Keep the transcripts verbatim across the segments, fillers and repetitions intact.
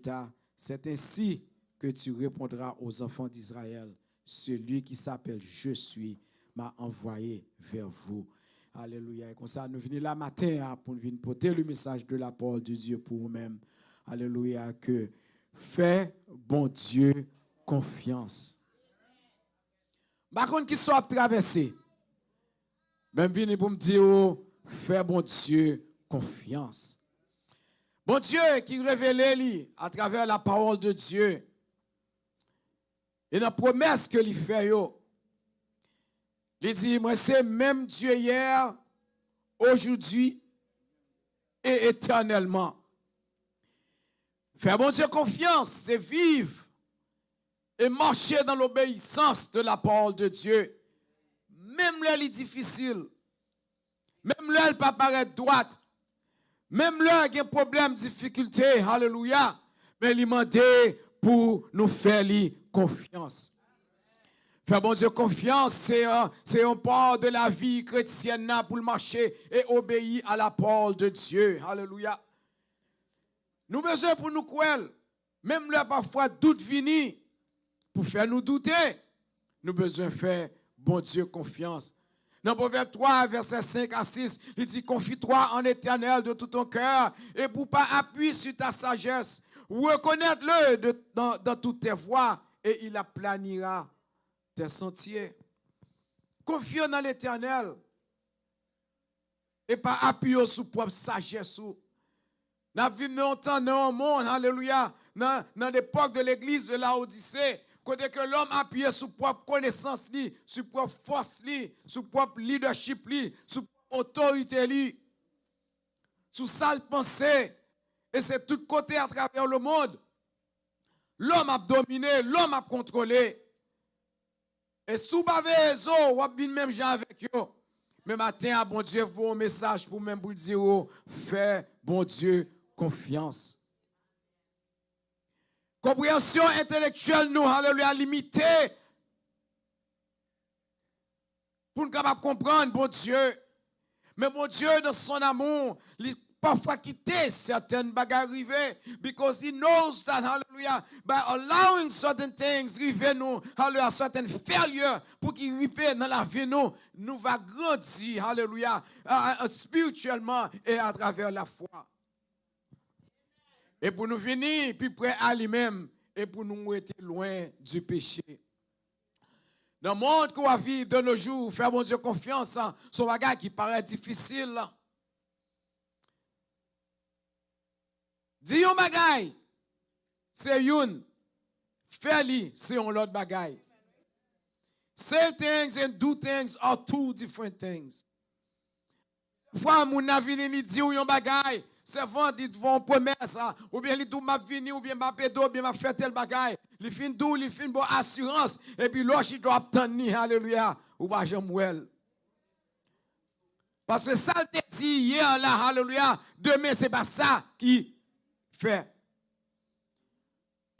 ta, c'est ainsi que tu répondras aux enfants d'Israël, celui qui s'appelle Je suis m'a envoyé vers vous. Alelouya. E konsa, nou vini la maten an pou n vin pote le message de la parole de Dieu pou ou menm. Alelouya. Ke fè Bondye konfyans. M pa konn ki sa w ap travèse. Men m vini pou m di w, fè Bondye konfyans. Bondye ki revele li atravè la parole de Dieu e nan pwomès ke li fè yo, li di, mwen se menm Dye yè, ojodi e etènèlman. Fè Bondye konfyans, se viv e mache dans l'obéissance de la parole de Dieu. Menm lè li difisil, menm lè l pa parèt dwat, menm lè gen pwoblèm, difikilte, alelouya, men li mande pou nou fè li konfyans. Fè Bondye konfyans, se, se yon pa de lavi kretyèn nan pou l mache e obeyi a la parole de Dieu. Alelouya. Nou bezwen pou nou kwè l. Menm lè pafwa dout vini pou fè nou doute, nou bezwen fè Bondye konfyans. Nan Pwovèb twa, vèsè senk a sis, li di, confie-toi en l'Éternel de tout ton cœur et pour pas appui sur ta sagesse. Reconnaître-le de, dans, dans toutes tes voies et il aplanira tes sentiers. Konfye w nan Letènèl e pa apiye w sou pwòp sajès ou. N ap viv nan yon tan, nan yon monn, alelouya, nan, nan lepòk de legliz de Laodise, kote ke lòm apiye sou pwòp konesans li, sou pwòp fòs li, sou pwòp lidèchip li, sou pwòp otorite li, sou sa l panse. E se tout kote atravè lemonn, lòm ap domine, lòm ap kontwole. E si w pa veye zo w, w ap vin menm jan avèk yo. Men maten an, Bondye voye yon mesaj pou w menm, pou l di w, fè Bondye konfyans. Konpreyansyon entelektyèl nou, alelouya, limite pou n kapab konprann Bondye. Men Bondye, dans son amour, li pafwa kite sèten bagay rive, because he knows that, hallelujah, by allowing certain things rive nou, hallelujah, certain failure pou ki rive nan lavi nou, nou va grandi, hallelujah, uh, uh, spirituellement et à travers la foi. E pou nou vini pi pre a li menm, e pou nou rete lwen di peche. Nan mond ke w ap viv de nos jours, fè Bondye konfyans, se yon bagay ki parèt difisil. Di yon bagay, se youn. Fè li, se yon lòt bagay. Say things and do things are two different things. Fwa moun nan vini, li di w yon bagay, sèvant, li t fè yon pwomès, a, oubyen li di w, m ap vini, oubyen m ap ede w, oubyen m ap fè tèl bagay. Li fin di w, li fin ba w asirans, epi lè w chita w ap tann li, alelouya, ou pa janm wè l. Paske sa l te di yè la, alelouya, demen se pa sa ki fè.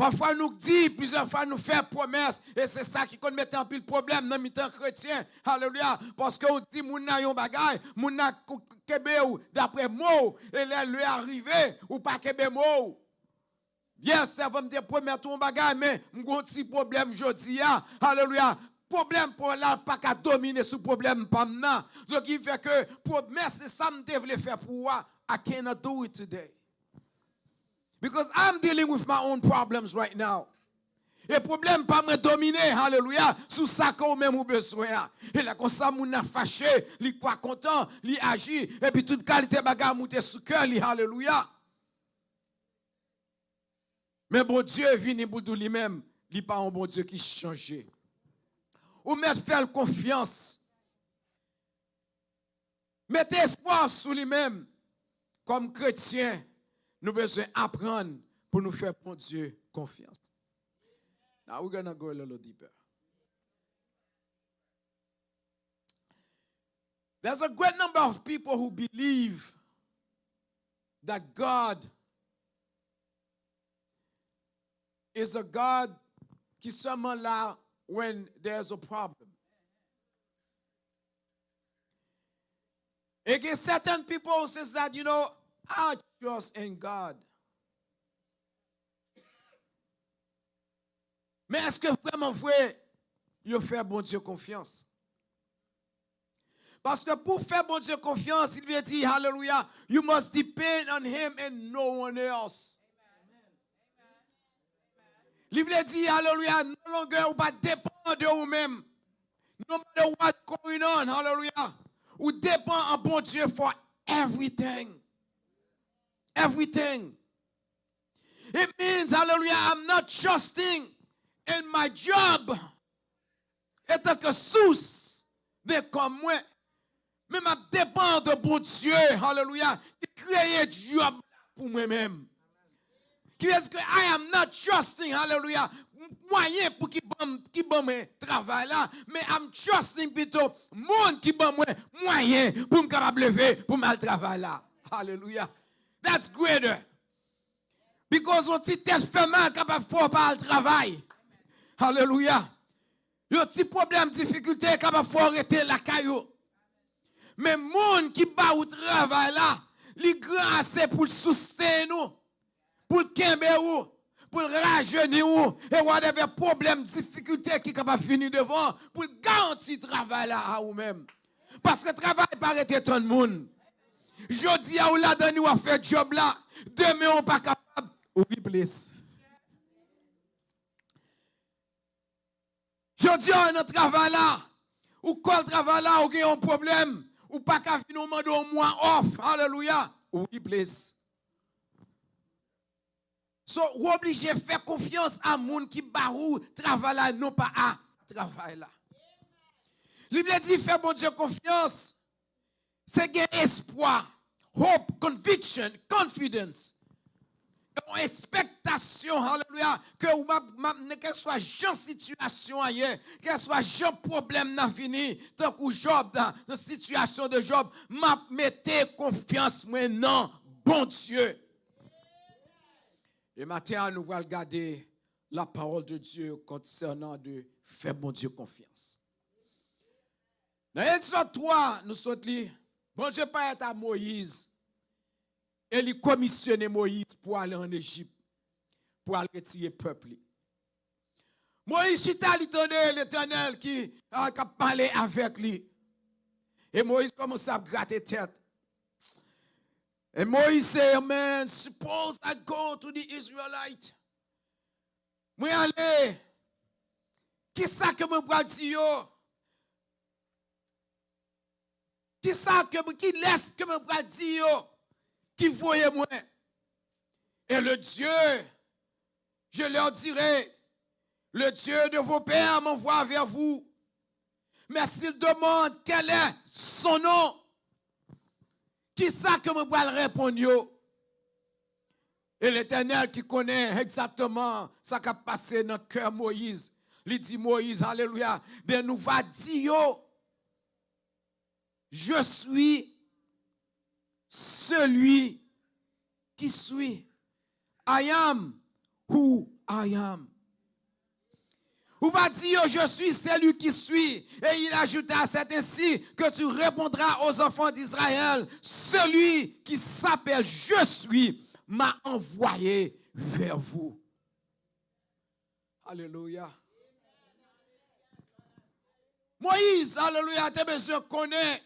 Pafwa nou di, plizyè fwa nou fè pwomès, e se sa ki konn mete anpil pwoblèm nan mitan kretyen. Alelouya. Paske w di moun nan yon bagay, moun nan k-, kenbe w daprè mo w, e lè lè a rive, ou pa kenbe mo w. Yè, sèvant, m te pwomèt ou yon bagay, men m gon ti pwoblèm jodi a. Alelouya. Pwoblèm pa w la pa ka domine sou pwoblèm pa m nan. Donk, ki fè ke pwomès, se sa m te vle fè pou ou a, I cannot do it today. Because I'm dealing with my own problems right now. E pwoblèm pa mwen domine, alelouya, sou sa ke ou menm ou bezwen an. E lè konsa, moun nan fache, li pa kontan, li aji, epi tout kalite bagay moute sou kè li, alelouya. Men Bondye vini pou di w li menm, li pa yon Bondye ki chanje. Ou mèt fè l konfyans. Mete espwa w sou li menm. Kòm kretyen, nou bezwen aprann pou nou fè Bondye konfyans. Now we're gonna go a little deeper. There's a great number of people who believe that God is a God qui seulement là when there's a problem. E gen certain people who says that, you know, I trust in God. Men èske vrèman vre yo fè Bondye konfyans? Paske pou fè Bondye konfyans, li vle di, haleluya, you must depend on him and no one else. Li vle di, haleluya, no longer ou pa depan de ou menm. No matter what's going on, haleluya, ou depan an Bondye for everything. Everything. It means, haleluya, I'm not trusting in my job. Etan ke sous de kòm mwen, men m ap depann de Bondye, haleluya, ki kreye djòb la pou mwen menm. Ki vle di ke I am not trusting, haleluya, mwayen pou ki ban m, ki ban mwen travay la, men I'm trusting pito moun ki ban mwen mwayen pou m kapab leve, pou m al travay la. Haleluya. That's greater. Because yon ti tèt fè mal kapab fè w pa al travay. Haleluya. Yon ti pwoblèm, difikilte kapab fè w rete lakay ou. Men moun ki ba ou travay la, li gran ase pou l sousteni w, pou l kenbe ou, pou l rajeni ou, e whatever pwoblèm, difikilte ki kapab vini devan, pou l garanti travay la a ou menm. Paske travay pa rete tann moun. Jodi a ou ladan li w ap fè djòb la, demen ou pa kapab. Wi, plis. Jodi a nan travay la, ou kòl travay la, ou gen yon pwoblèm, ou pa ka vin ou mande yon mwa off. Haleluya. Wi, plis. So, ou oblije fè konfyans a moun ki ba ou travay la, non pa a travay la. Li vle di fè Bondye konfyans, se gen espwa, hope, conviction, confidence. Yon espektasyon, haleluya, ke ou m ap, m ap, kèlkeswa jan sitiyasyon an ye, kèlkeswa jan pwoblèm nan vini, tankou Jòb, nan, nan sitiyasyon de Jòb, m ap mete konfyans mwen nan Bondye. E maten an, nou pral gade la parole de Dieu concernant de fè Bondye konfyans. Nan Egzòd twa, nou sot li, Bondye parèt a Moyiz e li komisyone Moyiz pou ale ann Ejip, pou al retire pèp li. Moyiz chita, li tande Letènèl ki, ah, k ap pale avèk li. E Moyiz kòmanse ap grate tèt. E Moyiz se, man, suppose I go to the Israelite. Mwen ale, kisa ke mwen pral di yo? Kisa ke mwen, kilès ke mwen pral di yo ki voye mwen? Et le Dieu, je leur dirai, le Dieu de vos pères m'envoie vers vous. Mais s'ils demandent quel est son nom, kisa ke mwen pral reponn yo? E Letènèl ki konnen egzakteman sa k ap pase nan kè Moyiz, li di Moyiz, alelouya, ben nou va di yo, je suis celui qui suis. I am who I am. Ou va di yo, je suis celui qui suis. Et il ajouta, c'est ainsi que tu répondras aux enfants d'Israël, celui qui s'appelle je suis m'a envoyé vers vous. Alelouya. Moyiz, alelouya, te bezwen konnen.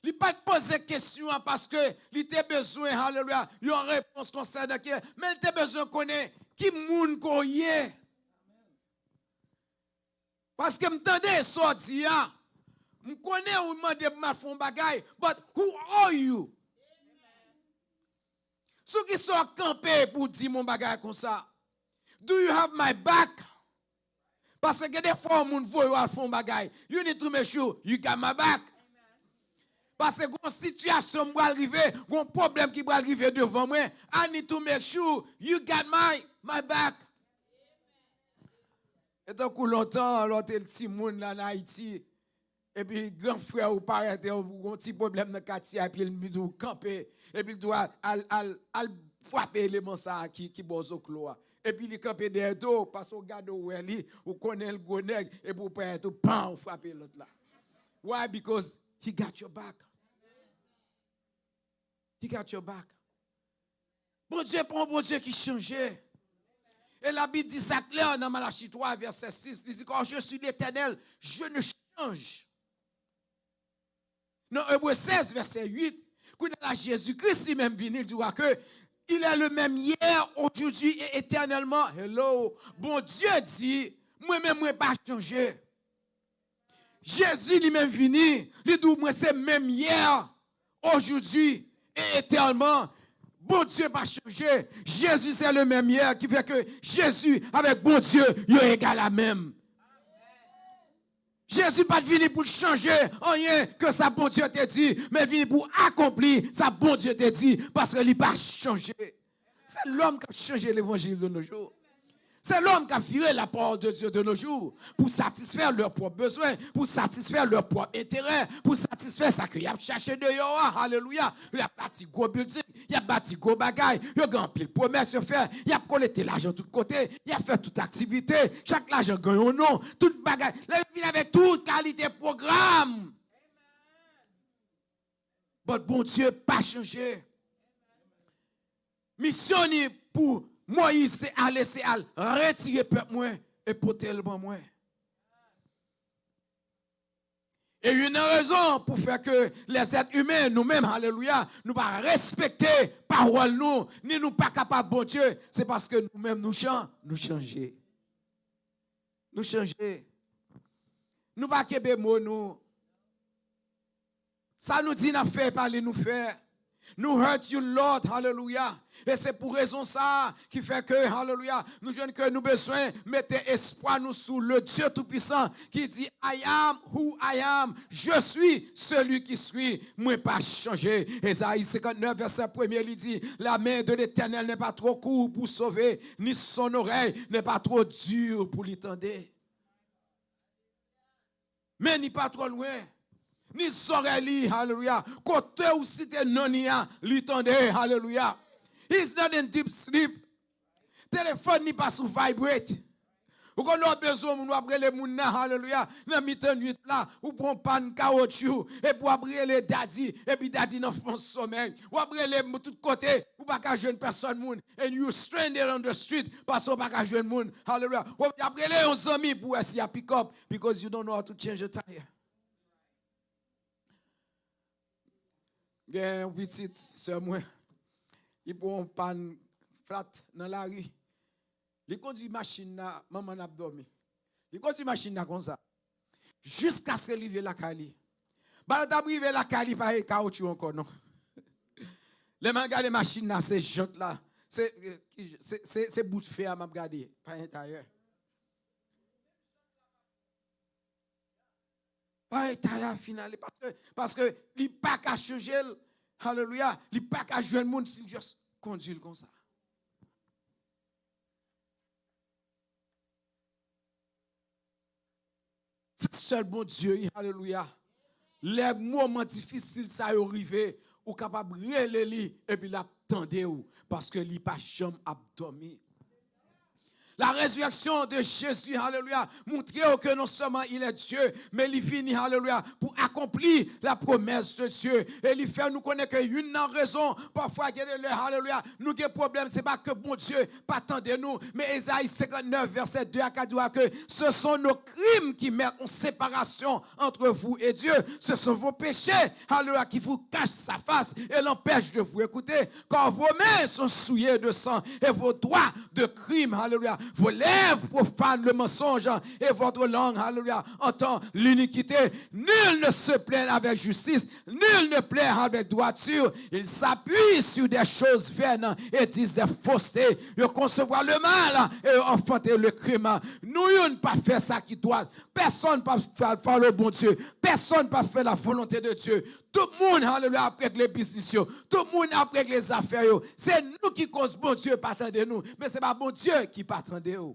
Li pa t poze kesyon an paske li te bezwen, alelouya, yon repons konsènan ki, men li te bezwen konnen ki moun ke w ye. Paske m tande sa w di a, m konnen ou mande m al fè yon bagay, but who are you? Sou ki sa w kanpe pou w di m yon bagay konsa? Do you have my back? Paske gen de fwa yon moun voye w al fè yon bagay. You need to make sure you got my back. Paske gon sitiyasyon m pral rive, gon pwoblèm ki pral rive devan mwen. I need to make sure you got my, my back. E tankou lontan, lè w te timoun la nan Ayiti, epi gran frè ou parèt, ou gon ti pwoblèm nan katye a, epi l di w kanpe, epi l di w al, al, al, al frape eleman sa a ki, ki bò zoklo a. Epi li kanpe dèyè do w, paske w gade w wè li, ou konnen l gwo nèg, epi w parèt ou, pan, ou frape lòt la. Why? Because he got your back. He got your back. Bondye pa yon Bondye ki chanje. E Labib di sa klè nan Malachi twa, vèsè sis, li di, Car je suis l'Éternel, je ne change. Nan Ebre sèz, vèsè uit, kounye a la, Jezi Kris li menm vini, li di w ke il est le même hier, aujourd'hui et éternellement. Hello. Bondye di, mwen menm, mwen pa chanje. Jezi li menm vini, li di w, mwen se menm yè, ojodi e etènman. Bondye pa chanje. Jezi se le menm yè, ki fè ke Jezi avèk Bondye, yo egal a menm. Jezi pa t vini pou l chanje anyen ke sa Bondye te di, men l vini pou akonpli sa Bondye te di, paske li pa chanje. Se lòm k ap chanje levanjil de nos jours. Se lòm k ap vire la parole de Dieu de nos jours pou satisfè lè pwòp bezwen, pou satisfè lè pwòp enterè, pou satisfè sa ke y ap chache deyò a. Alelouya! Y ap bati gwo bilding, y ap bati gwo bagay, yo gen anpil pwomès yo fè, y ap kolekte lajan tout kote, y ap fè tout aktivite, chak lajan gen yon non, tout bagay. Lè yo vin avèk tout kalite pwogram. But Bondye pa chanje. Misyon ni pou Moyiz te ale, se al retire pèp mwen e pote l ban mwen. E youn nan rezon pou fè ke lèzèt imen, nou menm, alelouya, nou pa respekte pawòl nou, ni nou pa kapab Bondye, se paske nou menm nou chan, nou chanje. Nou chanje. Nou pa kenbe mo nou. Sa nou di n ap fè, e pa li nou fè. Nou hurt youn lòt, alelouya. E se pou rezon sa a ki fè ke, alelouya, nou jwenn ke nou bezwen mete espwa nou sou le Dieu Tout-Puissant ki di, I am who I am. Je suis celui qui suis. Mwen pa chanje. Ezayi senkantnèf, vèsè premye, li di, La main de l'Éternel n'est pas trop courte pour sauver, ni son oreille n'est pas trop dure pour li tande. Men li pa twò lwen. Ni zòrèy li, alelouya. Kote ou site non li a, li tande, alelouya. He's not in deep sleep. Telefòn li pa sou vibrate. Ou konn lè w bezwen moun, w ap rele moun nan, alelouya, nan mitan nwit la, ou pran pàn kawotchou, epi w ap rele daddy, epi daddy nan fon somèy. W ap rele m tout kote, ou pa ka jwenn pèsòn moun. And you stranded on the street, paske w pa ka jwenn moun. Alelouya. W ap rele yon zanmi pou wè si y a pick up, because you don't know how to change a tire. Gen yon pitit sè mwen, li pran yon pàn flat nan lari. Li kondui machin nan, manman n ap dòmi. Li kondui machin nan konsa. Jiskaske l rive lakay li. Pandan l t ap rive lakay li, pa gen kawotchou ankò, non. Lè m al gade machin nan, se jant la. Se, se, se, se bout fè a m ap gade. Pa gen tayè. Pa gen tayè a fin ale. Paske, paske li pa ka chanje l. Alelouya. Li pa ka jwenn moun si l just kondui l konsa. Se sèl Bondye, wi, alelouya. Lè moman difisil sa yo rive, ou kapab rele li, epi l ap tande w, paske li pa janm ap dòmi. La résurrection de Jésus, alelouya, montre w ke non sèlman il est Dieu, men li vini, alelouya, pou akonpli la promesse de Dieu. E li fè nou konnen ke youn nan rezon, pafwa, gen de lè, alelouya, nou gen pwoblèm, se pa ke Bondye pa tande nou. Men Ezayi senkantnèf, vèsè de a ka di w ke ce sont nos crimes qui mettent en séparation entre vous et Dieu. Ce sont vos péchés, alelouya, qui vous cachent sa face et l'empêchent de vous écouter. Car vos mains sont souillées de sang et vos doigts de crime, alelouya. Vos lèvres profanent le mensonge et votre langue, alelouya, entend l'iniquité. Nul ne se plaint avec justice, nul ne plaît avec droiture. Ils s'appuient sur des choses vaines et disent des faussetés. Yo konsevwa le mal e yo anfante le crime. Nou youn pa fè sa ki dwat. Pèsonn pa fè follow Bondye. Pèsonn pa fè la volonté de Dieu. Tout moun, alelouya, ap regle biznis yo. Tout moun ap regle zafè yo. Se nou ki koz Bondye pa tande nou. Men se pa Bondye ki pa tande w.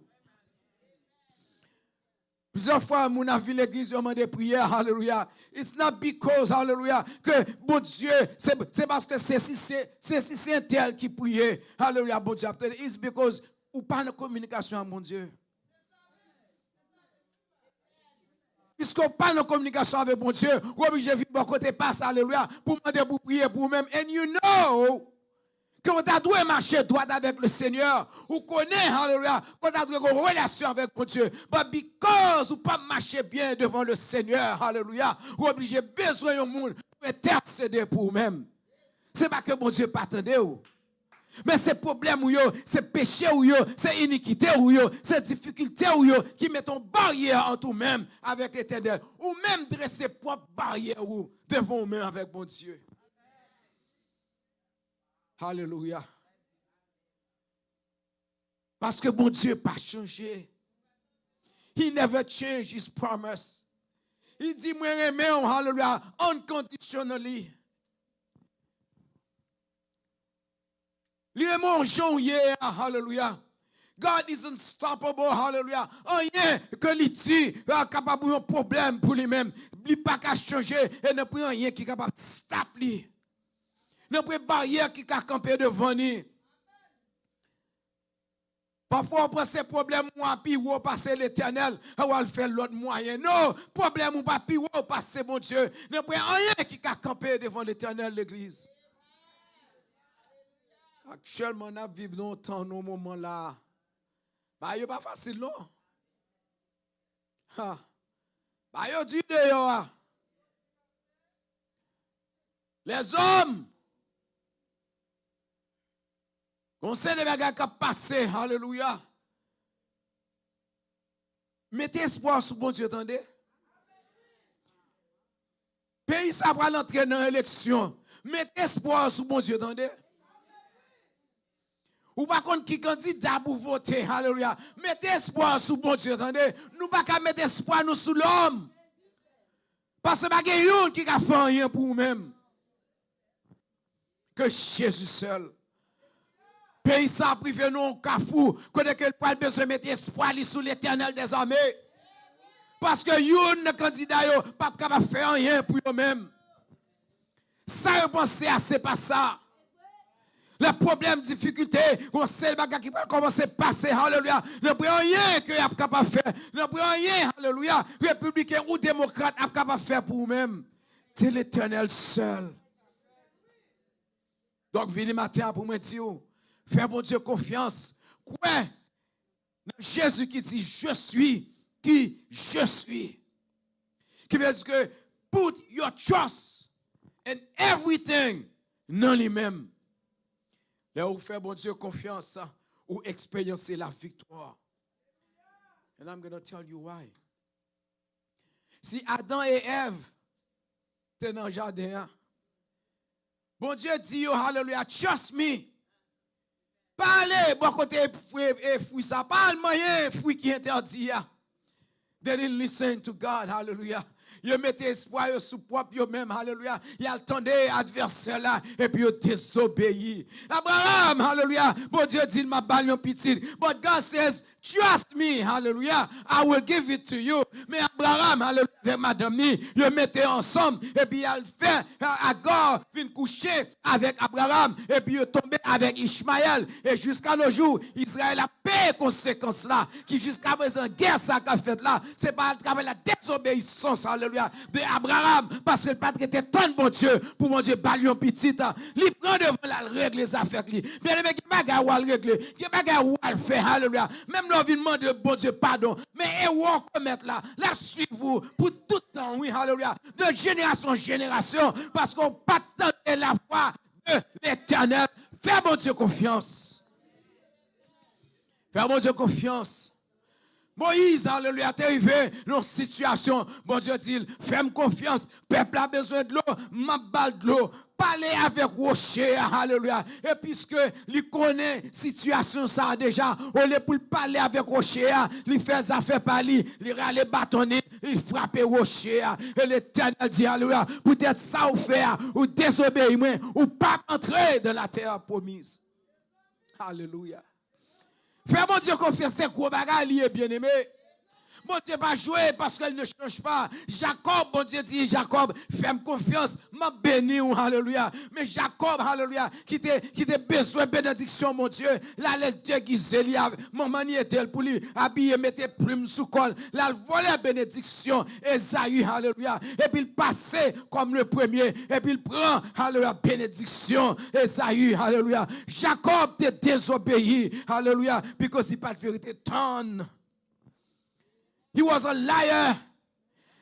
Plizyè fwa, moun ap vin legliz, yo mande priyè, alelouya. It's not because, alelouya, ke Bondye, se, se paske se si se, se si se entèl ki priye, alelouya, Bondye ap tande. It's because ou pa nan kominikasyon ak Bondye. Piske ou pa nan kominikasyon avèk Bondye, ou oblije vin bò kote pastè, alelouya, pou mande pou priye pou ou menm. And you know, ke w ta dwe mache dwat avèk le Senyè. Ou konnen, haleluya, ke w ta dwe gen yon relasyon avèk Bondye. But because ou pa mache byen devan le Senyè, haleluya, ou oblije bezwen yon moun pou entèsede pou ou menm. Se pa ke Bondye pa tande w. Men se pwoblèm ou yo, se peche ou yo, se inikite ou yo, se difikilte ou yo ki mete yon baryè ant ou menm avèk Letènèl. Ou menm drese pwòp baryè ou devan ou menm avèk Bondye. Alelouya. Paske Bondye pa chanje. He never change his promise. Li di, "Mwen renmen w," haleluya, "unconditionally." Li renmen w jan w ye a, haleluya. God is unstoppable, haleluya. Anyen ke li di, a, kapab yon pwoblèm pou li menm. Li pa ka chanje, e nanpwen anyen ki kapab stop li. Nanpwen baryè ki ka kanpe devan li. Pafwa, w panse pwoblèm ou a pi wo pase Letènèl, e w al fè lòt mwayen. Non, pwoblèm ou pa pi wo pase Bondye. Nanpwen anyen ki ka kanpe devan Letènèl, legliz. Aktyèlman, n ap viv nan yon tan, nan yon moman la. Bagay yo pa fasil, non. Ha. Bagay yo di deyò a. Lèzòm. Gon seri de bagay k ap pase, alelouya. Mete espwa w sou Bondye, tande. Peyi sa pral antre nan eleksyon. Mete espwa w sou Bondye, tande. Ou pa konn ki kandida pou vote, alelouya. Mete espwa w sou Bondye, tande. Nou pa ka mete espwa nou sou lòm. Paske pa gen youn ki ka fè anyen pou ou menm. Ke Jezi sèl. Peyi sa ap rive nan yon kafou, kote ke l pral bezwen mete espwa li sou Letènèl dèzame. Paske youn nan kandida yo p ap kapab fè anyen pou yo menm. Sa yo panse a, se pa sa. Lè pwoblèm, difikilte, gon seri bagay ki pral kòmanse pase, alelouya. Nanpwen anyen ke y ap kapab fè. Nanpwen anyen, alelouya, repibliken ou demokrat ap kapab fè pou ou menm. Se Letènèl sèl. Donk, vini maten an pou mwen di w, fè Bondye konfyans. Kwè nan Jezi ki di, "Je suis qui je suis." Ki vle di ke put your trust and everything nan li menm. Lè ou fè Bondye konfyans, ou eksperyanse laviktwa. And I'm gonna tell you why. Si Adan e Èv te nan jaden an, Bondye di yo, alelouya, "Trust me." Pa ale bò kote fwi, e fwi sa. Pa al manyen fwi ki entèdi a. They didn't listen to God, alelouya. Yo mete espwa yo sou pwòp yo menm, alelouya. Y al tande advèsè la, epi yo dezobeyi. Abraham, alelouya, Bondye di l, "M ap ba l yon pitit." But God says, "Trust me, hallelujah, I will give it to you." Men Abraham, hallelujah, avèk madanm ni, yo mete ansanm, epi y al fè, a, Agar vin kouche avèk Abraham, epi yo tonbe avèk Ichmayèl. E jiska no jou, Izrayèl ap peye konsekans la, ki jiska prezan, gè sa k ap fèt la, se pa atravè la dezobeyisans, hallelujah, de Abraham, paske l pa t rete tann Bondye, pou Bondye ba l yon pitit. Li pran devan l al regle zafè li. Byeneme, gen bagay w al regle, gen bagay w al fè, hallelujah. Menm lè w vin mande Bondye padon, men erè w komèt la, l ap swiv ou pou tout tan, wi, hallelujah. De jenerasyon an jenerasyon, paske w pa t tande lavwa de Letènèl. Fè Bondye konfyans. Fè Bondye konfyans. Moyiz, hallelujah, te rive nan yon sitiyasyon, Bondye di l, "Fè m konfyans, pèp la bezwen dlo, m ap ba l dlo." Pale avèk woche a, hallelujah. E piske li konnen sitiyasyon sa a deja, olye pou l pale avèk woche a, li fè zafè pa li, li rale baton ni, li frape woche a. E Letènèl di, hallelujah, poutèt sa ou fè a, ou dezobeyi mwen, ou p ap antre dans la terre promise. Hallelujah. Fè Bondye konfyans, se gwo bagay li ye, byeneme. Bondye pa jwe, paske l ne change pas. Jakòb, Bondye di Jakòb, fè m konfyans, m ap beni w, alelouya. Men Jakòb, alelouya, ki te, ki te bezwen benediksyon Bondye, l ale degize li, manman li ede l pou li abiye, mete plim sou kò l, l al vòlè benediksyon Ezayi, alelouya. Epi l pase kòm le premye, epi l pran, alelouya, benediksyon Ezayi, alelouya. Jakòb te dezobeyi, alelouya, because li pa t verite tann. He was a liar.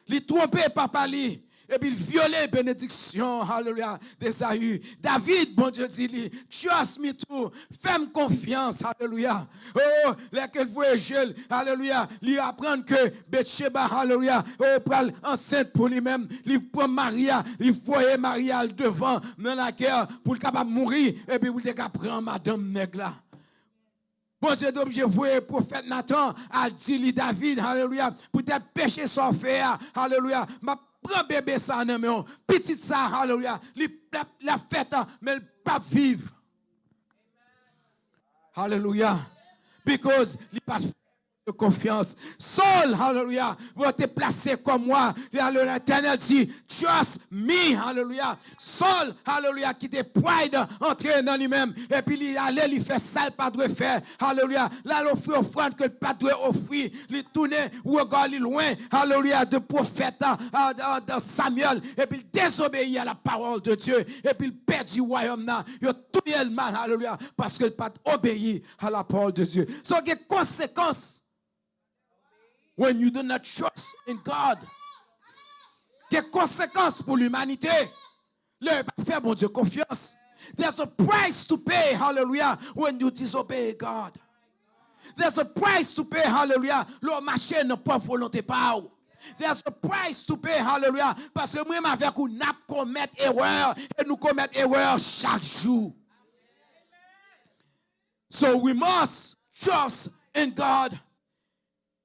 Li twonpe papa li. Epi l vyole benediksyon, alelouya, de Ezayi. David, Bondye di li, trust me too. Fè m konfyans, alelouya. Oh, lè ke l voye je l, alelouya, li aprann ke Betcheba, alelouya, oh, pral ansent pou li menm. Li pran Maria, li voye Maria al devan nan lagè pou l kapab mouri, epi pou l te ka pran madanm nèg la. Bondye te oblije voye pwofèt Natan al di li, David, alelouya, poutèt peche sa w fè a, alelouya, m ap pran bebe sa a nan men w. Pitit sa a, alelouya, li, l ap, l ap fèt, men l p ap viv. Alelouya. Because li pa t fè konfyans. Sòl, alelouya, yo te plase kòm wa. Alelouya, Letènèl di, trust me, alelouya. Sòl, alelouya, kite pride antre nan li menm. Epi li ale, li fè sa l pa dwe fè. Alelouya. L al ofri ofrann ke l pa dwe ofri. Li tounen rega li lwen, alelouya, de pwofèt, a, a, a, de Samuel. Epi l dezobeyi a la pawòl de Dye. Epi l pèdi wayòm nan. Yo touye l mal, alelouya. Paske l pa t obeyi a la pawòl de Dye. So, gen konsekans. When you do not trust in God, gen konsekans pou limanite. Lè yo pa fè Bondye konfyans. There's a price to pay, hallelujah, when you disobey God. There's a price to pay, hallelujah, lè w mache nan pwòp volonte pa w. There's a price to pay, hallelujah, paske mwen menm avèk ou, n ap komèt erè, e nou komèt erè chak jou. So we must trust in God.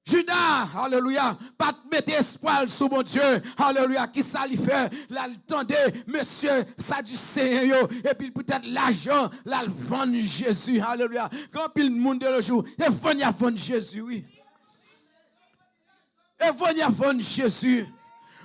Juda, alelouya, pa t mete espwa l sou Bondye, alelouya. Kisa li fè? L al tande mesye Sadiseyen yo, epi poutèt lajan, l al vann Jezi, alelouya. Gen anpil moun de nos jours, se vann y ap vann Jezi, wi. Se vann y ap vann Jezi.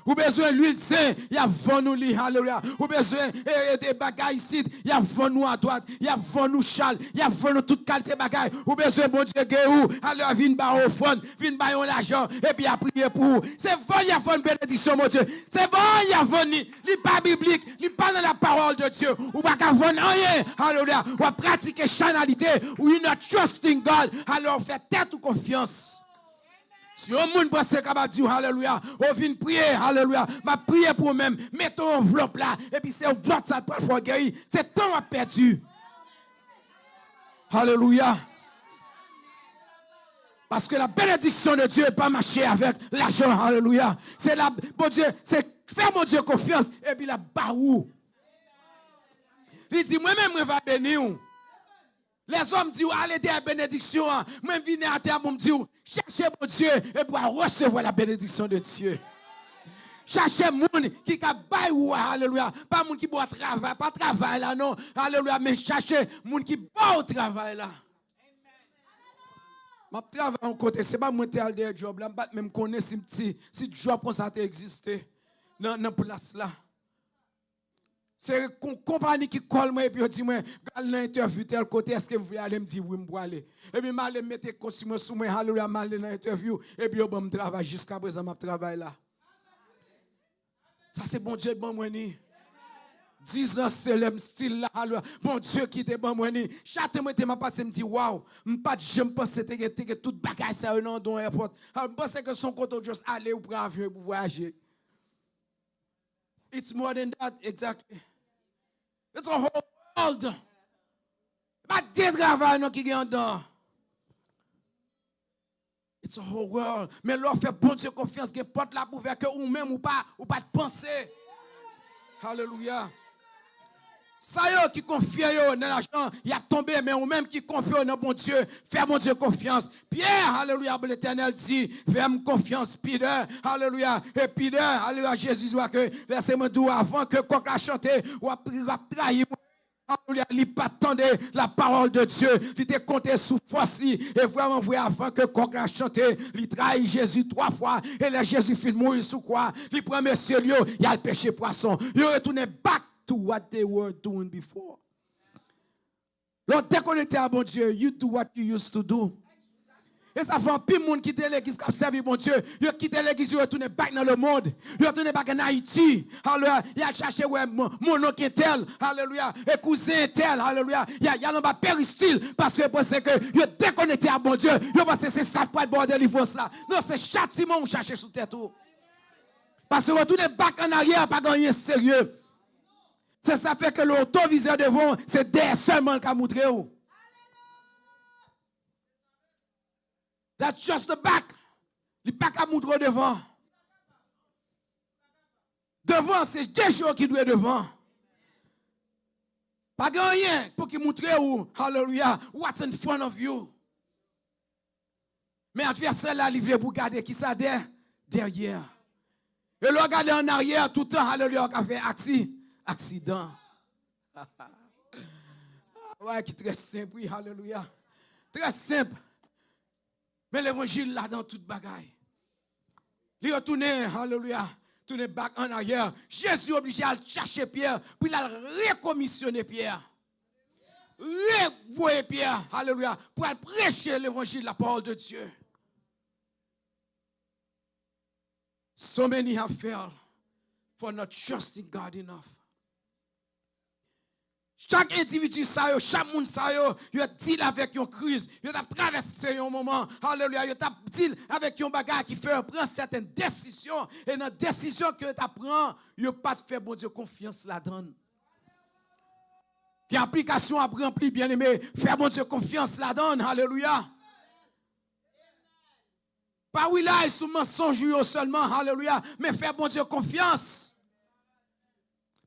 Ou bezwen lwil sen, y ap vann ou li, alelouya. Ou bezwen, e, e, e bagay isit, y ap vann ou adwat, y ap vann ou chal, y ap vann ou tout kalite bagay. Ou bezwen Bondye geri w, alelouya, vin ba w ofrann, vin ba yon lajan, epi y ap priye pou ou. Se vann y ap vann benediksyon Bondye. Se vann y ap vann li. Li pa biblik, li pa nan la parole de Dieu. Ou pa ka vann anyen, alelouya. W ap pratike chanalite, ou you not trusting God, alelouya, w fè tèt ou konfyans. Si yon moun panse kapab di w, alelouya, ou vin priye, alelouya, m ap priye pou ou menm, mete yon anvlòp la, epi se anvlòp sa k pral fè w geri, se tan w ap pèdi. Alelouya. Paske la bénédiction de Dieu pa mache avèk lajan, alelouya. Se la, Bondye, se fè Bondye konfyans, epi l ap ba ou. Li di, mwen menm, mwen va beni w. Lèzòm di w, ale dèyè benediksyon an. Mwen vini atè a pou m di w, chache Bondye, epi w a resevwa la bénédiction de Dieu. Chache moun ki ka bay ou a, alelouya. Pa moun ki ba w travay, pa travay la non, alelouya, men chache moun ki ba w travay la. M ap travay yon kote, se pa mwen te al dèyè djòb la, m pa t menm konnen si, si, si djòb konsa te egziste nan, nan plas la. Se kon-, konpani ki call mwen epi yo di mwen, al nan entèvyou tèl kote, èske m vle ale? M di, wi, m pwale. Epi m ale, m mete kostim mwen sou mwen, alelouya, m ale nan entèvyou, epi yo ban m travay, jiskaprezan m ap travay la. Sa se Bondye k ban mwen li. Dizan se lè m still la, alelouya. Bondye ki te ban mwen li. Chak tan mwen te m ap pase, m di, waw, m pa t janm panse te gen, te gen tout bagay sa yo nan yon airport. Alò, m panse ke se yon kote w just ale, ou pran avyon epi w vwayaje. It's more than that, exactly. It's a whole world. Pa de travay non ki gen anndan. It's a whole world. Men lè w fè Bondye konfyans, gen pòt l ap ouvè ke ou menm ou pa, ou pa t panse. Alelouya. Sa yo ki konfye yo nan lajan, y ap tonbe, men ou menm ki konfye w nan Bondye, fè Bondye konfyans. Pyè, alelouya, Letènèl di, fè m konfyans, Pitè, alelouya. E Pitè, alelouya, Jezi di ke, lèse mwen di w, avan ke kòk la chante, w ap, w ap trayi mwen. Alelouya, li pa t tande la parole de Dieu. Li te konte sou fòs li. E vrèman vre, avan ke kòk la chante, li trayi Jezi twa fwa. E lè Jezi fin mouri sou kwa, li pran mesye l yo, y al pêche pwason. Yo retounen back to what they were doing before. Lè w dekonekte a Bondye, you do what you used to do. E sa fè anpil moun kite legliz k ap sèvi Bondye. Yo kite legliz, yo retounen back nan lemonn. Yo retounen back an Ayiti. Alelouya. Y al chache wè mon, mon onk entèl. Alelouya. E kouzen entèl. Alelouya. Y a, y al anba peristil. Paske yo panse ke yo dekonekte a Bondye. Yo panse se sa k pral ba w delivrans la. Non, se chatiman ou chache sou tèt ou. Paske retounen back an aryè, pa gen anyen serye. Se sa fè ke le retroviseur devan, se dèyè sèlman l ka moutre w. That's just the back. Li pa ka moutre w devan. Devan, se Jezi ki dwe devan. Pa gen anyen pou ki moutre w, hallelujah, what's in front of you. Men advèsè la, li vle pou gade ki sa dè, dèyè. E lè w gade an aryè, toutan, hallelujah, w ka fè aksi, aksidan. Bagay ki trè senp, wi, hallelujah. Trè senp. Men levanjil ladan tout bagay. Li retounen, hallelujah, tounen back an aryè. Jezi oblije al chache Pyè pou l al rekomisyone Pyè. Revoye Pyè, hallelujah, pou al preche levanjil, la parole de Dieu. So many have failed for not trusting God enough. Chak endividi sa yo, chak moun sa yo, yo deal avèk yon kriz, yo t ap travèse yon moman, alelouya, yo t ap deal avèk yon bagay ki fè yo pran sèten desizyon, e nan desizyon ke yo t ap pran, yo pa t fè Bondye konfyans ladan l. Gen aplikasyon w ap ranpli, byeneme, fè Bondye konfyans ladan l, alelouya. Pa rely sou mansonj ou yo sèlman, alelouya, men fè Bondye konfyans.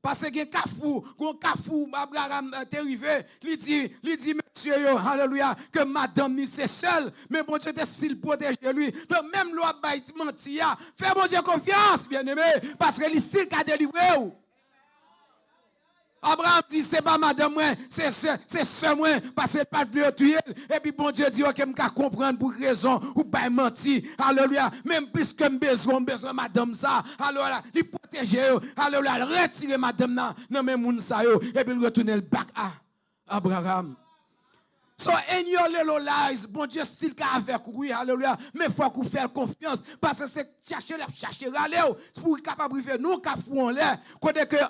Paske gen kafou, gen kafou Abraram, eh, te rive, li di, li di mesye yo, alelouya, ke madanm li se sèl, men Bondye te still pwoteje li. Donk, menm lè w ap bay manti a, fè Bondye konfyans, byeneme, paske li still ka delivre w. Abraram di, "Se pa madanm mwen, se sè, se sè mwen," paske l pa t vle yo touye l. Epi Bondye di, "Oke, m ka konprann pou ki rezon ou bay manti. Alelouya. Men m plis ke m bezwen, m bezwen madanm sa." Alelouya. Li pwoteje yo. Alelouya. L retire madanm nan, nan men moun sa yo. Epi l retounen l back a Abraram. So, in your little lies, Bondye still ka avèk ou, wi, alelouya. Men fòk ou fè l konfyans. Paske se chache l ap chache rale w. Se pou w kapab rive nan yon kafou anlè. Kote ke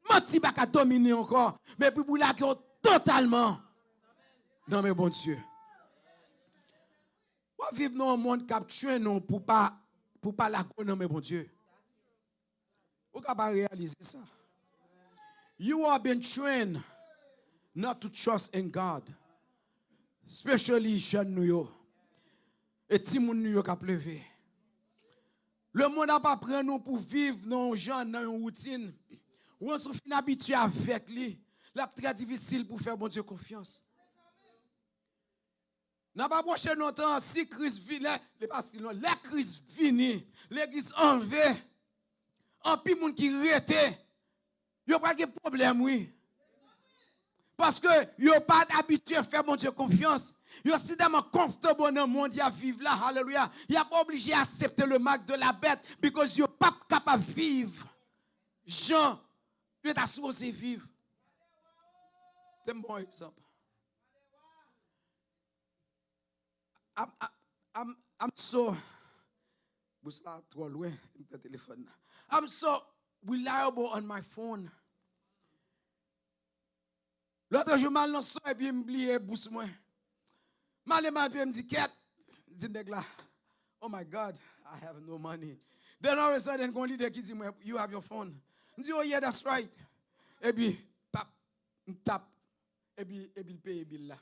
manti pa ka domine ankò, men epi pou lage w totalman nan men Bondye. W ap viv nan yon mond k ap train w pou pa, pou pa lage w nan men Bondye. Ou ka pa reyalize sa. You are being trained not to trust in God, especially jèn nou yo, e timoun nou yo k ap leve. Lemonn ap aprann nou pou viv nan yon jan, nan yon woutin. Once ou fin abitye avèk li, l ap trè difisil pou fè Bondye konfyans. N ap apwoche nan tan si Kris vini, lè, li pa si lwen, lè Kris vini, legliz anlve, anpil moun ki rete, yo pral gen pwoblèm, wi. Paske yo pa t abitye fè Bondye konfyans. Yo si tèlman comfortable nan mond y ap viv la, alelouya. Y ap oblije aksepte le mark de la bèt, because yo p ap kapab viv jan yo ta sipoze viv. Te m ba w egzanp. I'm, I'm, I'm, I'm so, bous la twò lwen, m pran telefòn nan. I'm so reliable on my phone. Lòt jou, m al nan store epi m bliye bous mwen. M ale, m al peye, m di, "Kèt," di nèg la, "Oh my God, I have no money." Then all of a sudden, gon lide ki di mwen, "You have your phone." M di, "Oh yeah, that's right." Epi, pap, m tap. Epi, epi l peye bil la.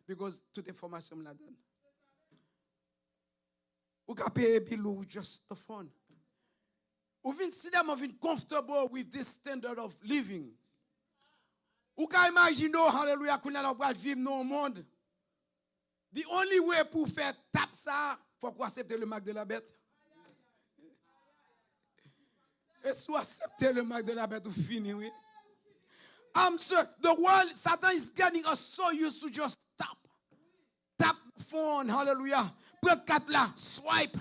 Because tout enfòmasyon m ladan l. Ou ka peye bil ou just the phone. Ou vin, si tèlman vin comfortable with this standard of living. Ou ka imajine w, halelouya, kounye a la w pral viv nan yon mond. The only way pou w fè tap sa, fòk ou aksepte le mark de la bèt. E si w aksepte le mark de la bèt, ou fini, wi. I'm sure the world, Satan is getting us so used to just tap. Tap the phone, hallelujah. Pran kat la, swipe.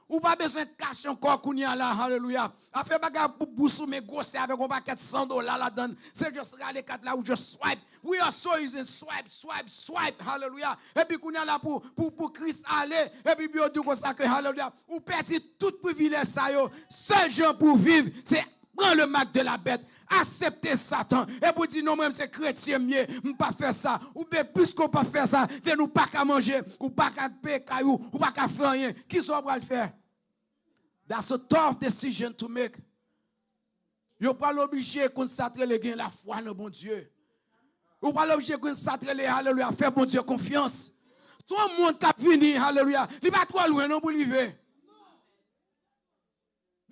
Ou pa bezwen kache ankò kounye a la, hallelujah. Afè bagay pou bous ou, men gwosè avèk yon pakèt san dola ladan. Se just rale kat la, ou just swipe. We are so used to swipe, swipe, swipe, hallelujah. Epi kounye a la pou, pou, pou Kris ale, epi yo di w konsa ke, hallelujah, ou pèdi tout privilèj sa yo. Sèl jan pou w viv, se pran le mark de la bèt, aksepte Satan, epi w di, "Non, mwen, se kretyen m ye, m pa fè sa." Oubyen, piske w pa fè sa, then ou pa ka manje, ou pa ka peye kay ou, ou pa ka fè anyen. Kisa w pral fè? That's a tough decision to make. Yo pral oblije konn sa t rele gen lafwa nan Bondye. Ou pral oblije konn sa t rele, alelouya, fè Bondye konfyans. Se yon mond k ap vini, alelouya. Li pa twò lwen non pou l rive.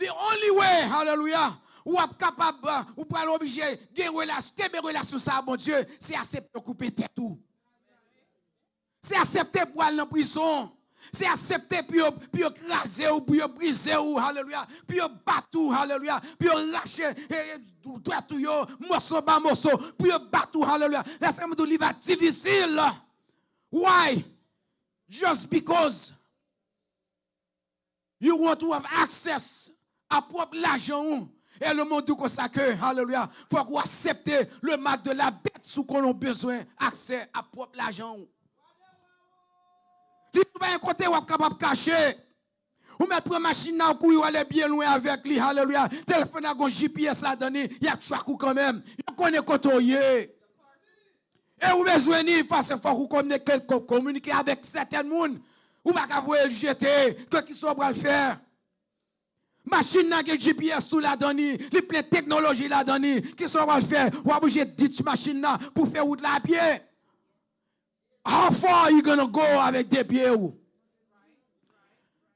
The only way, haleluya, ou ap kapab, uh, ou pral oblije gen relasyon, kenbe relasyon sa a Bondye, se aksepte koupe tèt ou. Se aksepte pou al nan prizon. Se aksepte pou yo, pou yo kraze ou, pou yo brize ou, haleluya. Pou yo bat ou, haleluya. Pou yo rache, eh, eh, dwèt ou yo, moso pa moso. Pou yo bat ou, haleluya. Lè Seyè di w li va difisil. Why? Just because you want to have access a pwòp lajan ou. E lemonn di w konsa ke, haleluya, fòk ou aksepte le mark de la bèt si w konnen w bezwen aksè a pwòp lajan ou. Li di w pa gen kote w ap kapab kache. Ou mèt pran machin nan, ou kouri, w ale byen lwen avèk li, haleluya. Telefòn nan gon G P S ladan li, y ap track ou kanmenm. Yo konnen kote w ye. E ou bezwen li, paske fòk ou kominike, ko-, kominike avèk sèten moun. Ou pa ka voye l jete. Ke kisa w pral fè? Machin nan gen G P S tou ladan li. Li plen teknoloji ladan li. Kisa w pral fè? W ap oblije ditch machin nan pou fè wout la a pye. How far are you gonna go avèk de pye w?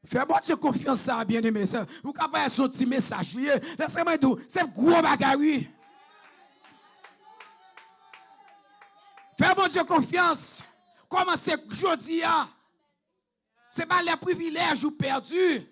Fè Bondye konfyans sa, byeneme. Sa, ou ka parèt se yon ti mesaj li ye. Lè Seyè di w, se gwo bagay, wi. Fè Bondye konfyans. Kòmanse jodi a. Se pa lè privilèj ou pèdi.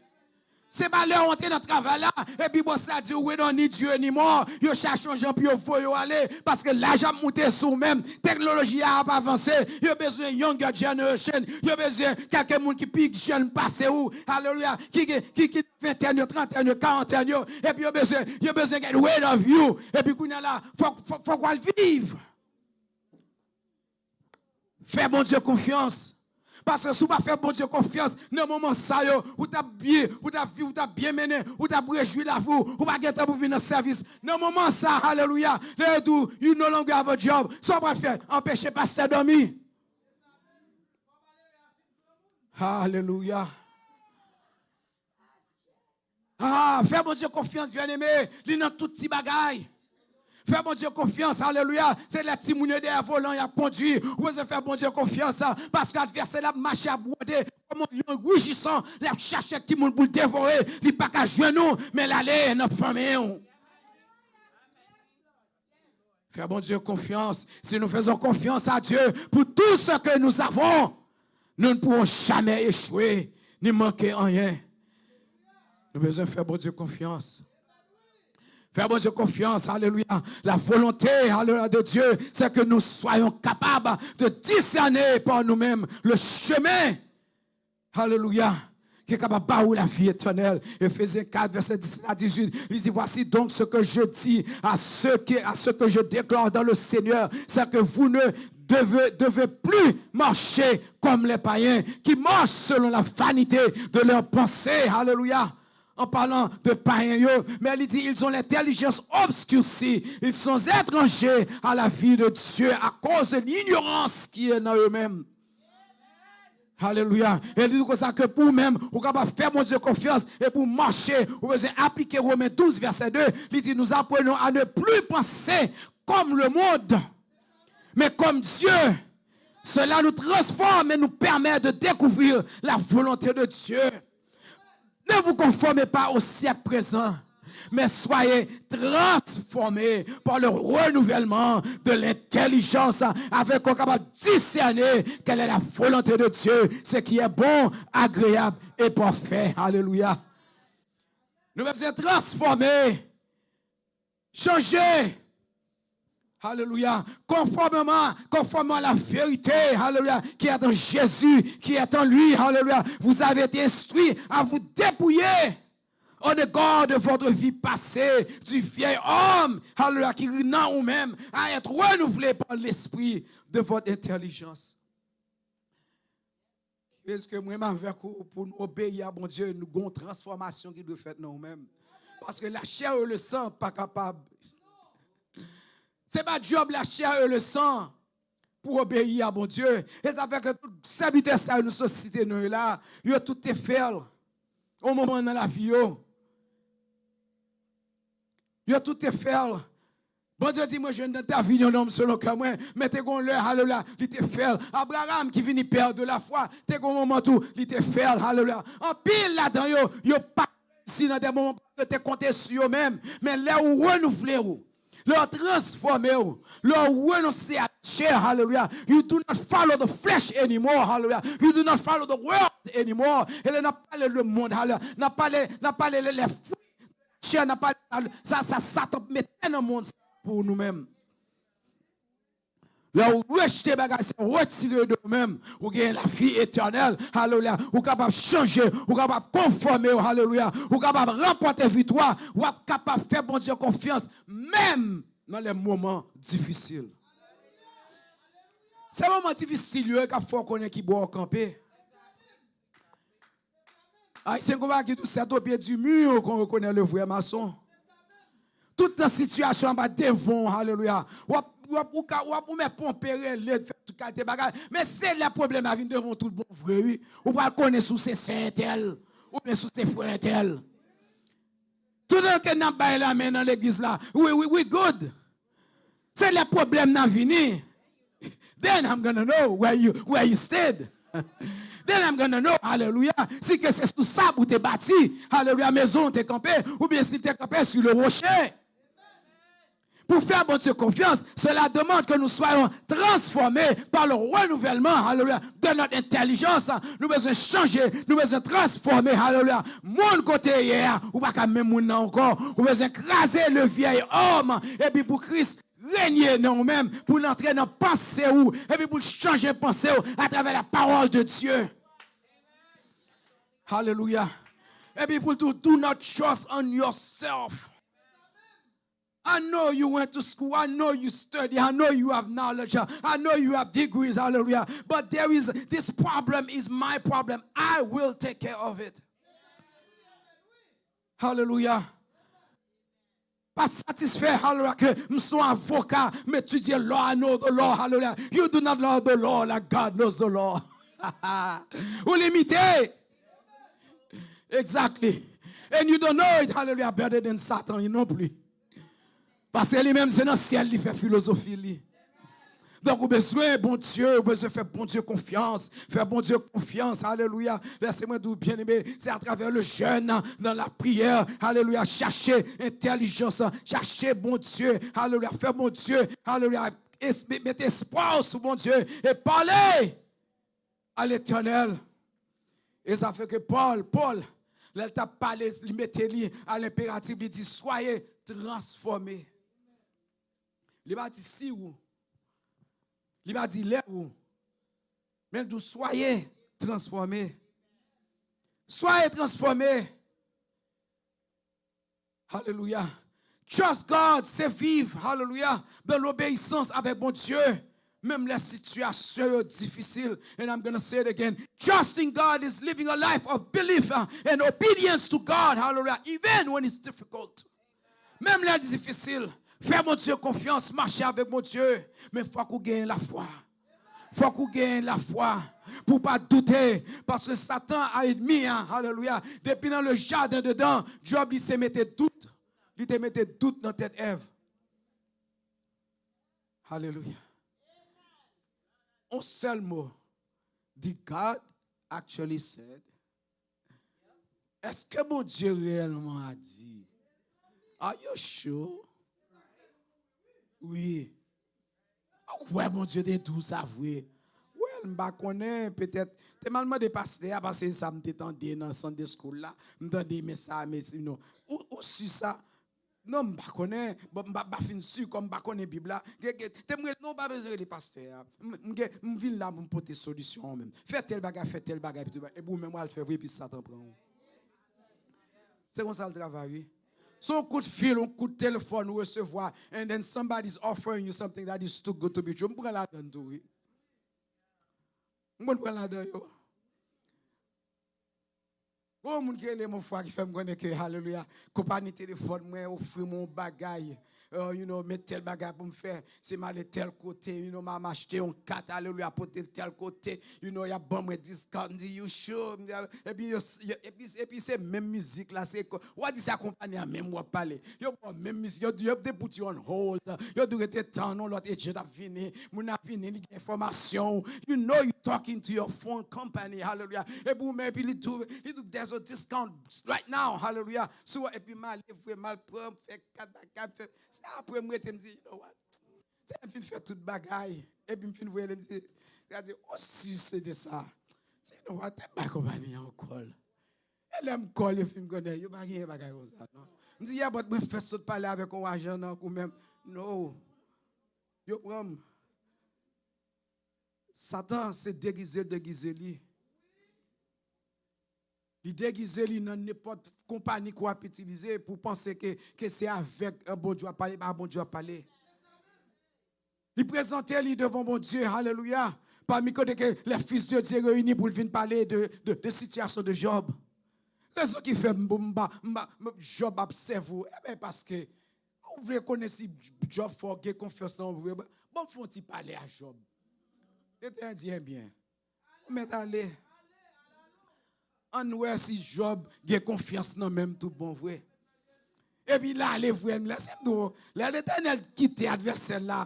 Se pa lè w antre nan travay la, epi bòs la di w, "We don't need you anymore." Yo chache yon jan pou yo voye w ale, paske laj ap moute sou ou menm, teknoloji a ap avanse, yo bezwen younger generation, yo bezwen kèlke moun ki pi jèn pase ou, alelouya, ki gen, ki, ki ventèn yo, trantèn yo, karantèn yo, epi yo bezwen, yo bezwen get rid of you, epi kounye a la, fòk, fòk, fòk w al viv. Fè Bondye konfyans. Paske si w pa fè Bondye konfyans, nan moman sa yo, ou t ap byen, ou t ap viv, ou t ap byen mennen, ou t ap rejwi lavi w, ou pa gen tan pou vin nan sèvis. Nan moman sa, alelouya, lè yo di w, "You no longer have a job." Sa w pral fè? Anpeche pastè dòmi? Alelouya. Ah, fè Bondye konfyans, byeneme. Li nan tout ti bagay. Fè Bondye konfyans, alelouya. Se lè timoun yo dèyè volan, y ap kondui. Ou bezwen fè Bondye konfyans, ah, paske advèsè la ap mache, ap wòde kòm yon lyon rujisan. L ap chache timoun pou l devore. Li pa ka jwenn ou, men l ale nan fanmi w. Fè Bondye konfyans. Si nous faisons confiance à Dieu pour tout ce que nous avons, nous ne pourrons jamais échouer ni manquer rien. Nou bezwen fè Bondye konfyans. Fè Bondye konfyans, alelouya. La volonté, alelouya, de Dieu, c'est que nous soyons capables de discerner par nous-mêmes le chemin Alelouya. Ki kapab ba ou lavi etènèl. Efezyen kat, vèsè disept a dizuit, li di, "Voici donc ce que je dis à ceux qui, à ceux que je déclare dans le Seigneur, c'est que vous ne devez, devez plus marcher comme les païens qui marchent selon la vanité de leurs pensées." Alelouya. En parlant de païens, yo, men li di, "Ils ont l'intelligence obscurcie. Ils sont étrangers à la vie de Dieu à cause de l'ignorance qui est dans eux-mêmes." Alelouya. E li di konsa ke pou ou menm, ou kapab fè Bondye konfyans e pou w mache, ou bezwen aplike Women douz, vèsè de. Li di, "Nous apprenons à ne plus penser comme le monde, mais comme Dieu. Cela nous transforme et nous permet de découvrir la volonté de Dieu." Ne vous conformez pas au siècle présent, mais soyez transformés par le renouvellement de l'intelligence, afin qu'on capable discerner quelle est la volonté de Dieu, ce qui est bon, agréable et parfait. Alelouya. Nou bezwen transfòme. Chanje. Alléluia. Conformément, conformément à la vérité, alléluia, qui est en Jésus, qui est en lui, alléluia. Vous avez été instruits à vous dépouiller. En égard de votre vie passée, du vieil homme, alléluia, qui nan ou menm, à être renouvelé par l'esprit de votre intelligence. Èske mwen menm avèk ou, pou nou obeyi a Bondye, nou gon transfòmasyon ki dwe fèt nan ou menm. Paske la chair et le sang pa kapab. Se pa djòb la chair et le sang pou obeyi a Bondye. E sa fè ke tout sèvitè sa yo nou sot site non yo la, yo tout te fè l. Yon moman nan lavi yo. Yo tout te fè l. Bondye di, mwen jwenn nan David yon nonm selon kè mwen, men te gon lè, alelouya, li te fè l. Abraham ki vini pè de la fwa, te gon moman tou, li te fè l, alelouya. Anpil ladan yo, yo pa reyisi nan de moman paske yo te konte sou yo menm. Men lè ou renouvle ou, lè w transfòme w, lè w renonse a chè, alelouya. You do not follow the flesh anymore, alelouya. You do not follow the world anymore. E lè n ap pale lemonn, alelouya, n ap pale, n ap pale lè, lè fwi chè, n ap pale sa, sa, sa Satan mete nan mond sa pou nou menm. Lè w rejte bagay sa, retire de ou menm, ou gen lavi etènèl, alelouya. Ou kapab chanje, ou kapab konfòme w, alelouya. Ou kapab ranpòte viktwa, w ap kapab fè Bondye konfyans, menm nan lè moman difisil. Se moman difisil yo k ap fè w konnen ki bò w kanpe. Ayisyen gon bagay ki di, c'est au pied du mur qu'on reconnaît le vrai maçon. Tout nan sitiyasyon anba devan w, alelouya. W ap, w ap, ou ka, w ap, ou mèt ponpe, rele, fè tout kalite bagay. Men se lè pwoblèm la vin devan w tout bon vre, wi. Ou pral konnen si w se sè entèl, oubyen si w se frè entèl. Toutan ke n ap bay lamen nan legliz la, we, we, we good. Se lè pwoblèm nan vini. Then I'm gonna know where you, where you stand. Then I'm gonna know, alelouya, si ke se sou sab ou te bati, alelouya, mezon ou te kanpe, oubyen si te kanpe sur le rocher. Pour faire Bondye konfyans, cela demande que nous soyons transformés par le renouvellement, alelouya, de notre intelligence. Nou bezwen chanje, nou bezwen transfòme, alelouya. Moun kote ye a, ou pa ka menm moun nan ankò. Ou bezwen kraze le vieil homme, epi pou Kris renye nan ou menm, pou l antre nan panse ou, epi pou l chanje panse ou atravè la parole de Dieu. Alelouya. Epi pou l di w, do not trust on yourself. I know you went to school. I know you study. I know you have knowledge. I know you have degrees. Hallelujah. But there is, this problem is my problem. I will take care of it. Hallelujah. Pa satisfè, hallelujah, ke m se yon avoka, m etidye law, I know the law, hallelujah. You do not know the law like God knows the law. Ou limite. Exactly. And you don't know it, hallelujah, better than Satan non plis. Paske li menm se nan syèl li fè filozofi li. Donk ou bezwen Bondye, ou bezwen fè Bondye konfyans, fè Bondye konfyans, alelouya. Lèse mwen di w, byeneme, se atravè le jeûne, dans la prière, alelouya, chache entèlijans, chache Bondye, alelouya, fè Bondye, alelouya, es-, mete espwa w sou Bondye e pale a Letènèl. E sa fè ke Pòl, Pòl, lè l t ap pale, li mete li a lenperatif, li di, soyez transformés. Li pa di si ou, li pa di lè ou, men l di, soyez transformés. Soyez transformés. Hallelujah. Trust God, c'est vivre, hallelujah, dans l'obéissance avec Bondye. Menm lè sitiyasyon yo difisil. And I'm gonna say it again. Trusting God is living a life of belief, uh, and obedience to God, hallelujah, even when it's difficult. Menm lè l difisil, fè Bondye konfyans, mache avèk Bondye. Men fòk ou gen lafwa. Fòk ou gen lafwa pou w pa doute. Paske Satan a ènmi an, alelouya, depi nan le jardin d'Éden, djòb li se mete dout. Li te mete dout nan tèt Èv. Alelouya. On sèl mo. Did God actually said? Èske Bondye reyèlman a di? Are you sure? Wi. Ou kwè Bondye te di w sa vre? Well, m pa konnen, petèt, te m al mande pastè a, paske sa m te tande nan Sunday school la, m tande, men sa, men sinon. Ou, ou si sa? Non, m pa konnen. Bon, m pa, pa fin si, kòm m pa konnen Bib la. Gen, gen, te m rele, non, w pa bezwen rele pastè a. M, m gen, m vin la pou m pote solisyon an menm. Fè tèl bagay, fè tèl bagay, epi tou, epi ou menm w al fè vre, epi Satan pran ou. Se konsa l travay, wi. Se yon kout fil, yon kout telefòn ou resevwa, and then somebody is offering you something that is too good to be true. M pran ladan tou, wi. M konn pran ladan yo. Gon moun ki rele m yon fwa ki fè m konnen ke, alelouya, konpayi telefòn mwen ofri m yon bagay. Uh, you know, men tèl bagay pou m fè. Si m ale tèl kote, you know, m a m achte yon kat, alelouya, pote l tèl kote, you know, y ap ban mwen discount. M di, "You sure?" M di, epi, yo, yo, epi, epi se menm mizik la, se ko-, w a di se a konpayi a menm w ap pale. Yo ba w menm mizik, yo, yo te put you on hold. Yo di w rete tann yon lòt agent ap vini. Moun nan vini, li gen enfòmasyon w. You know you talking to your phone company, hallelujah. Epi ou menm, epi li tou, li tou, "There's a discount right now, hallelujah." Sou, epi m ale vre, m al pran, m fè kat bagay, m fè, se apre m rete, m di, "You know what?" Se lè m fin fè tout bagay, epi m fin voye li, m di, gade, osi se de sa. Se, "You know what?" Te bay konpayi an yon kòl. E lè m kòl, yo fin konnen, yo pa genyen bagay konsa, non. M di, "Yeah, but mwen fèk sot pale avèk yon ajan nan kou menm." No. Yo pran m. Satan, se degize l degize li. Li degize li nan nenpòt konpayi ke w ap itilize pou w panse ke, ke se avèk, eh, Bondye w ap pale, pa Bondye w ap pale. Li prezante li devan Bondye, alelouya, pami kote ke les fils de Dieu réunis pou l vin pale de, de, de sitiyasyon de Job. Rezon ki fè m, m, m, m, m, Job ap sèvi w, e ben paske ou vle konnen si Job fè w gen konfyans nan ou vre, bon, fè yon ti pale a Job. Etènèl di, ebyen, ou mèt ale. Ann wè si Job gen konfyans nan men m tout bon vre. Epi l ale vre, m lèse m di w, lè Letènèl kite advèsè l la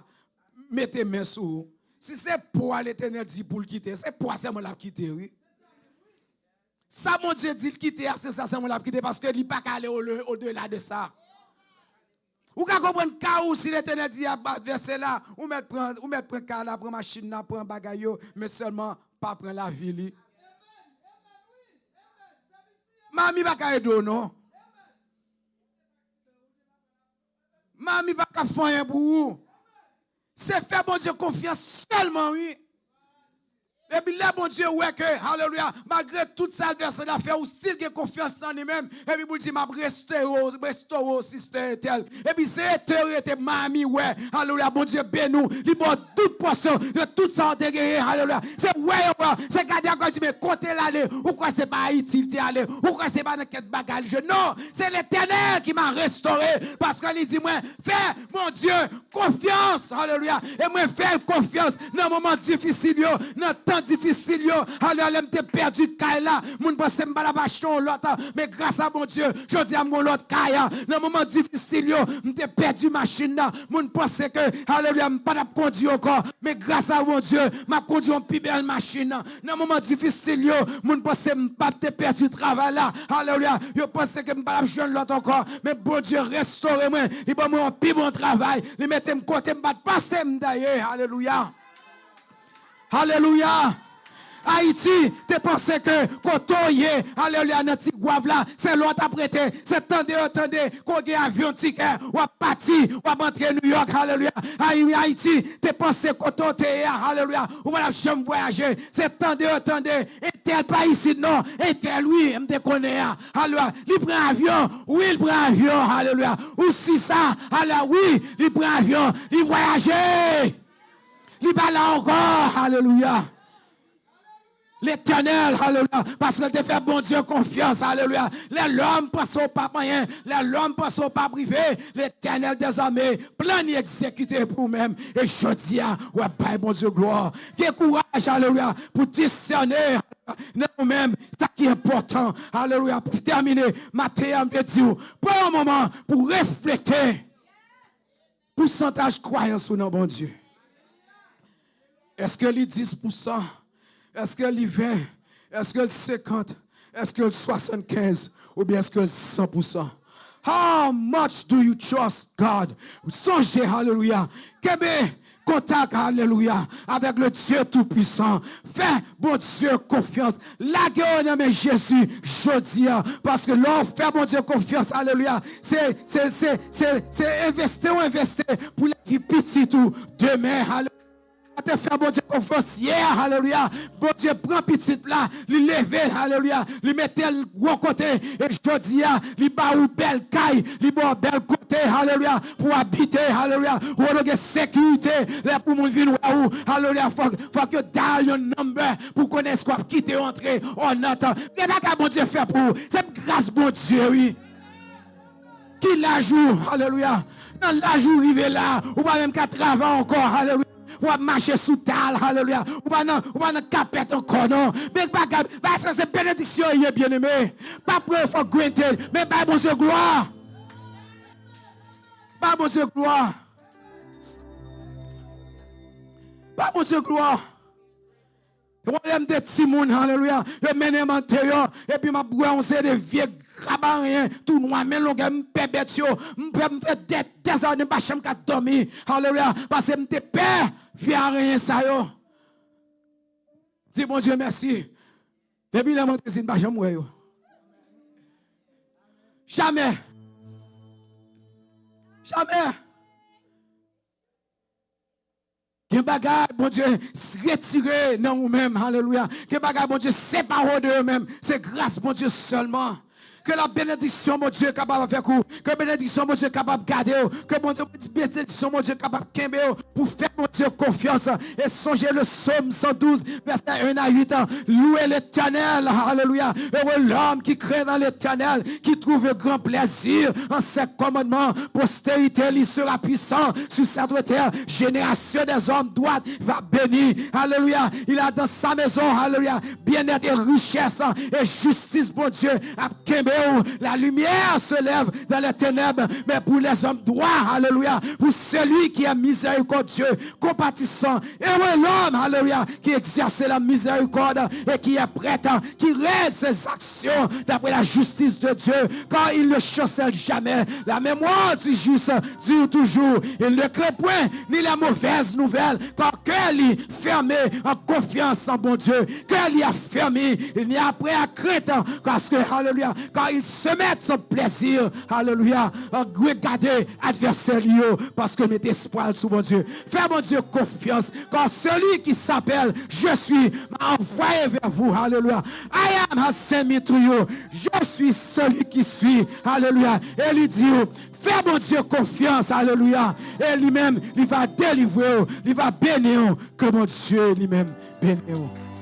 mete men sou ou, si se po a Letènèl di pou l kite, se po a sèlman l ap kite, wi. Sa Bondye di l kite a, se sa sèlman l ap kite, paske li pa ka ale o, odela de sa. Ou ka konprann ka ou si Letènèl di ap advèsè la, ou mèt pran, ou mèt pran ka la, pran machin nan, pran bagay yo, men sèlman pa pran lavi li. Manmi pa ka ede w non. Manmi pa ka fè anyen pou ou. Se fè Bondye konfyans sèlman, wi. Epi lè Bondye wè ke, alelouya, malgre tout sa advèsè la fè, ou still gen konfyans nan li menm. Epi pou l di, "M ap restore w, restore w, sistè entèl." Epi se entèl rete, manmi wè, alelouya, Bondye beni w, li ba w tout pòsyon de tout sa w te genyen, alelouya. Se wè yo wè, se gade ankò, di, "Men kote l ale?" Ou kwè se pa Ayiti l te ale? Ou kwè se pa nan kèk bagay l jwe? Non, se Letènèl ki m'a restauré, paske li di mwen, "Fè Bondye konfyans." Alelouya. E mwen fè l konfyans nan moman difisil yo, nan tan difisil yo. Alelouya. Lè m te pèdi kay la, moun panse m pa t ap achte yon lòt, men gras a Bondye, jodi a m gen yon lòt kay. Nan moman difisil yo, m te pèdi machin nan, moun panse ke, alelouya, m pa t ap kondi ankò, men gras a Bondye, m ap kondi yon pi bèl machin. Nan moman difisil yo, moun panse m p ap te pèdi travay la. Alelouya. Yo panse ke m pa t ap jwenn lòt ankò. Men Bondye restore mwen. Li ban mwen yon pi bon travay. Li mete m kote m pa t panse m ta ye. Alelouya. Alelouya. Ayiti te panse ke kote w ye, alelouya, nan Tigwav la, se la w t ap rete, se tande yo tande, ke w gen avyon tikè, w ap pati, w ap antre Nouyòk, alelouya. Ay-, Ayiti te panse kote w te ye a, alelouya, ou pa t ap janm vwayaje, se tande yo tande, entèl pa isit non, entèl wi, m te konnen a, alelouya, li pran avyon, wi, li pran avyon, alelouya, ou si sa, alelouya, wi, li pran avyon, li vwayaje, li pa la ankò, alelouya. Letènèl, alelouya, paske l te fè Bondye konfyans, alelouya. Lè lòm panse w p ap anyen, lè lòm panse w p ap rive, Letènèl dezòme, plan li egzekite pou ou menm. E jodi a, w ap bay Bondye glwa. Gen kouraj, alelouya, pou disène nan ou menm sa ki enpòtan, alelouya. Pou tèmine, maten an, m te di w, pran yon moman pou reflete. Pousantaj kwayans ou nan Bondye? Èske li dis pousan? Èske li ven? Èske l senkant? Èske l swasannkenz? Oubyen èske l san pousan? How much do you trust God? Sonje, alelouya, kenbe kontak, alelouya, avèk le Dieu Tout-Puissant. Fè Bondye konfyans. Lage w nan men Jezi jodi a. Paske lè w fè Bondye konfyans, alelouya, se, se, se, se, se envesti w envesti pou lavi pitit ou demen. Alelouya. Ou te fè Bondye konfyans yè, alelouya. Bondye pran pitit la, li leve l, alelouya. Li mete l gwo kote, e jodi a, li ba ou bèl kay, li ba w bèl kote, alelouya, pou w abite, alelouya. Ou gen sekirite, lè pou moun vin wè ou, alelouya. Fòk, fòk yo dial yon number pou konnen èske w ap kite yo antre or not. Gen bagay Bondye fè pou ou, se gras Bondye, wi. Ki laj ou, alelouya. Nan laj ou rive la, ou pa menm ka travay ankò, alelouya. W ap mache sou dal, alelouya. Ou pa nan, ou pa nan kapèt ankò, non. Men bagay, bagay sa se benediksyon ye, byeneme. Pa pran yo for granted, men bay Bondye glwa. Bay Bondye glwa. Bay Bondye glwa. Yon lè m te timoun, alelouya, yo mennen m andeyò, epi m ap wè yon seri de vye grabayen, tou nwa, men longè, m pè bèt yo, m pè, m fè dè, dèzane, m pa janm ka dòmi, alelouya, paske m te pè vye aranyen sa yo. Di Bondye mèsi. Depi lè m antre isit, m pa janm wè yo. Jamè. Jamè. Gen bagay Bondye retire nan ou menm, alelouya. Gen bagay Bondye separe w de yo menm. Se gras Bondye sèlman. Ke la benediksyon Bondye kapab avèk ou. Ke benediksyon Bondye kapab gade w. Ke Bondye, benediksyon Bondye kapab kenbe w pou fè Bondye konfyans. E sonje le Sòm san douz, vèsè en a uit. Louez l'Éternel, alelouya. Heureux l'homme qui craint dans l'Éternel, qui trouve grand plaisir en ses commandements. Postérité lui sera puissant sur cette terre. Génération des hommes droits va bénir. Alelouya. Il a dans sa maison, alelouya, bien-être et richesse et justice, Bondye ap kenbe w. La lumière se lève dans les ténèbres, mais pour les hommes droits, alelouya, pour celui qui est miséricordieux, compatissant, heureux l'homme, alelouya, qui exerce la miséricorde et qui est prêt, qui règle ses actions d'après la justice de Dieu, car il ne chancelle jamais. La mémoire du juste dure toujours. Il ne craint point ni les mauvaises nouvelles, car cœur li fermé en confiance en Bondye. Kè li afèmi, il n'y a point à crainte, paske, alelouya, car il se met son plaisir, alelouya, à regarder advèsè li yo, paske mete espwa l sou Bondye. Fè Bondye konfyans, car celui qui s'appelle, je suis, m'a envoyé vers vous, alelouya. I am has sent me to you. Je suis celui qui suis, alelouya. E li di w, fè Bondye konfyans, alelouya. E li menm, li va delivre w, li va beni w. Ke Bondye li menm beni w.